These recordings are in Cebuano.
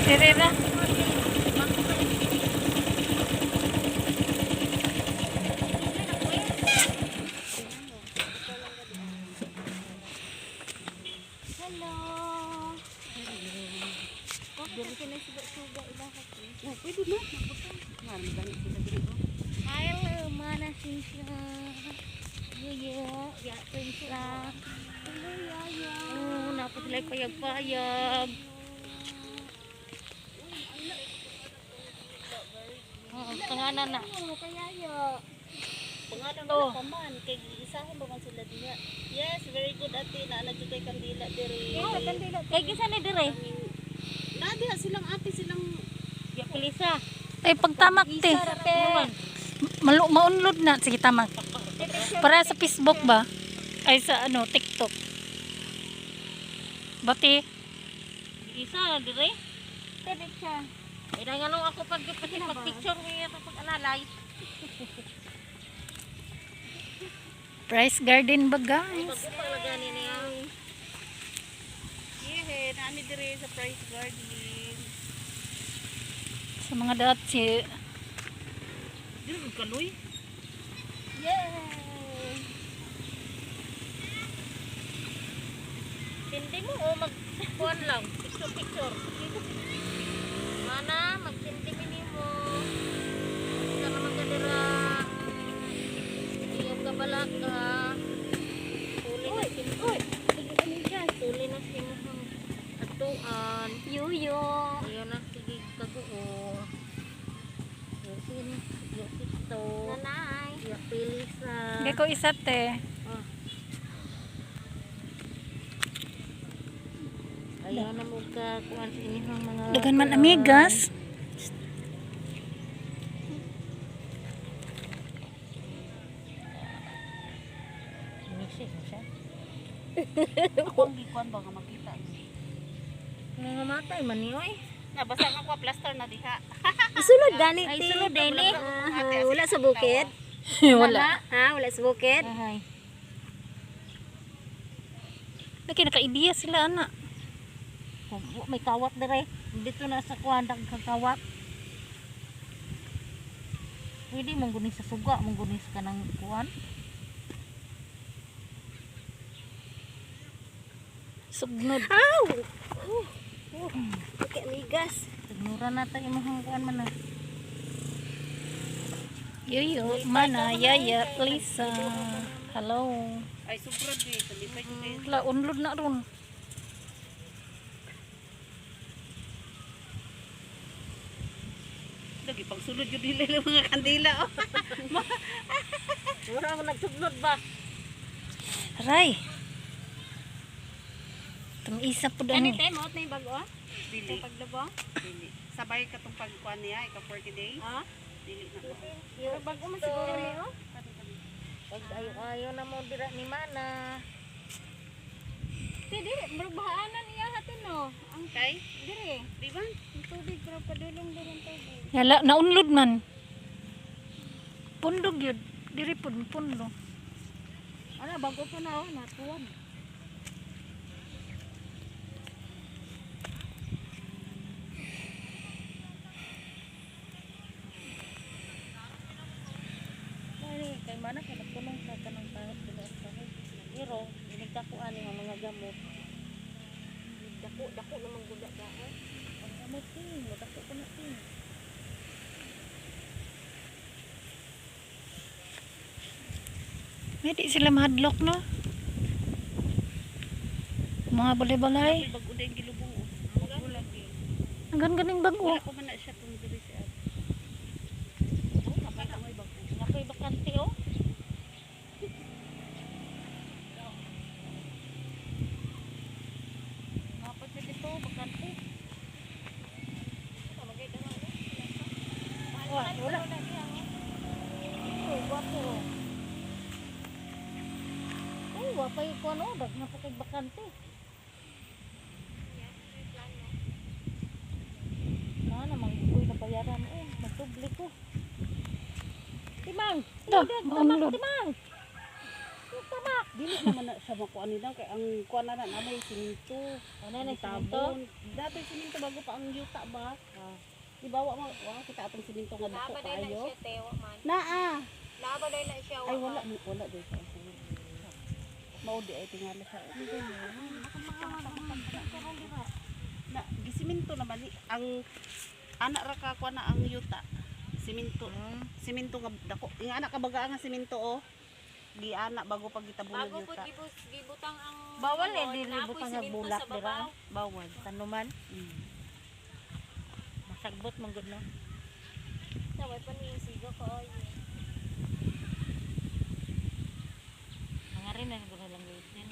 Dire ra. Hello. Oh, pwede na. Maraming ganit sila dito. Hello, mana sisa. Yuyo, ya sila. Hello, yaya. Oh, napos sila payag-payag. Oo, pangalan na. Oh, kaya yo. Pangalan To. wala pa man. Kay isahan ba man sila diha. Yes, very good ate. Naa jud kay kandila diri. Kay kinsa ni dire? Na diha silang ate silang Ya pilisa. Ay, pagtamak te. Malu maunlod na. Sige, tamak. Para sa Facebook ba? Ay, sa ano, TikTok. Bati, Isa dire. Picture. Ay nang ako pag pag picture niya pag alalay. Price Garden ba guys? Bago pa lagani niya. Yeah, naami diri sa Price Garden. Sa mga dati. Diri gud kaloy. Yay! Sindi mo o mag kuan lang, picture picture. Mana magsindi mi nimo. Ka naman ka dira. Ayaw ka balaka. Tuli na si Uy, tuli na si imong atuan. Yuyo. Ayaw na sige kaguo. Yosin, yosito. Nanay. Ya pilisa. Hindi ko isa te. Ayaw na mo ka kuan sa inyong mga Dagan man amigas. Message na siya. Ako ang gikuan ba nga makita. Nangamatay man niyo eh. Nabasa nga ko plaster na diha. Sulod gani Ay, ti. sulod dili. Ah, wala sa bukid? Wala. Ha, wala sa bukid? Ahay. Laki naka-idea sila ana. Kung may kawat dire. Dito na sa kuan kawat. Pwede mong gunin sa suga, mong gunin sa kanang kuan. Sugnod. Aw! Oh, okay, amigas. Ignora na tayo imong kuan man na. Yuyo, mana, yaya, Lisa. Hello. Ay sobra di, kalipay jud kayo. La, unlod na ron. Lagi pagsulod jud nila yung mga kandila. Oh. Wala ako nagsugnod ba? Aray. Itong isa po Kani dani. te, mo na yung bago? Dili. Paglabo? Dili. Sabay ka tong pagkuan niya, ika 40 days. Ha? Dili na ko. Bago man siguro ni oh. Pag ayo-ayo na mo dira ni mana. Te, dili, murag bahaanan iya hatin no. Ang Kay, dire, di ba? ang tubig pero padulong diri ang tubig. Yala, naunlod man. Pundog yun. Diri pud pundo. Ana bago pa na oh, natuwan. Ay, kay mana kay nagpunong sa kanang kahit binuot sa Pero inigdako ani ang mga gamot. Dako dako namang guda ka. Eh. Ang gamot ting, dako ko na ting. May di sila mahadlok no. Mga balay-balay. May bago din gilubong. oh. Bago lagi. Ang ganing bago. Wala ko man na siya tong diri si ate. Oh, napay bago. Napay bakante oh. Napay sa dito bakante. Wah, wala. Oh, gwapo. Ay, wapay ko ano, daghan pa kay bakante. Na namang ikoy na bayaran eh, magdubli ko. Timang, Da, tamak, maunlod. timang. Tamak. Dili naman na siya makuha nila kay ang kuha na na may siminto. Ano na siminto? Tabon. Dati siminto bago pa ang yuta ba? Ah. Di ba wa wa kita atong siminto nga dako Naa ba na kaayo? siya te, wa man. Naa. Naa ba na siya wa Ay wala man. wala di sa. Mao di ay tingala sa. Na gisiminto naman ni ang anak ra ka kuha na ang yuta. Siminto. Siminto nga dako. Yung anak ka baga nga siminto oh. Giana bago pa gitabunan Bago po yuta. gibutang ang Bawal eh, ano, dili naapoy butang nga siminto bulak sa dira. babaw. Bawal. Tanuman, masagbot man gud no. Naway pa ni sigo ko. Oy. Mga rin na siguro lang gawin.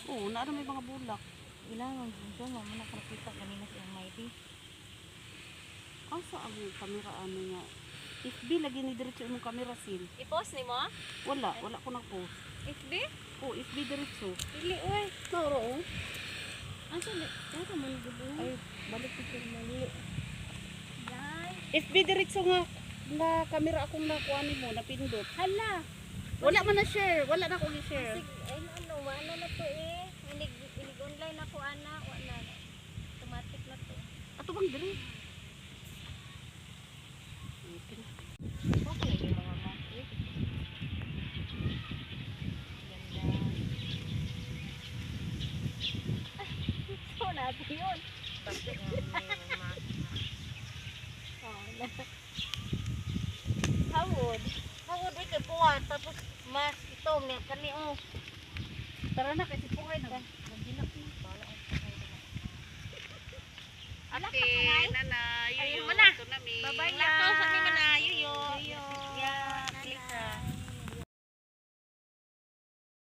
Oo, naa na may mga bulak. Ilang ang ginto mo mo nakakita kanina si Almighty. Asa ang kamera ano nga? FB lagi ni diretso imong kamera sil. I-post nimo? Wala, wala ko nag-post. FB? Oh, FB diretso. Dili oy. Nauro oh. Asa ni? Asa man gud. Ay, balik ko mali. Dai. FB diretso nga nga kamera akong nakuha nimo napindot. Hala. Wala man na share, wala na akong i-share. Sig ay ano, wala na to eh. Inig inig online ako ana, wala na. Automatic na to. Ato bang diri? Okay na. Okay lagi mga ma. Ganda. So na to yun. Bakit nga may mga Oh, na. Hawod. Hawod ay kay puwan tapos mas itom niya kani oh. Tara na kasi puhay na. Magilak na. Ate, nanay, Ayun mo na. Ito na mi. Bye-bye Lakaw sa na.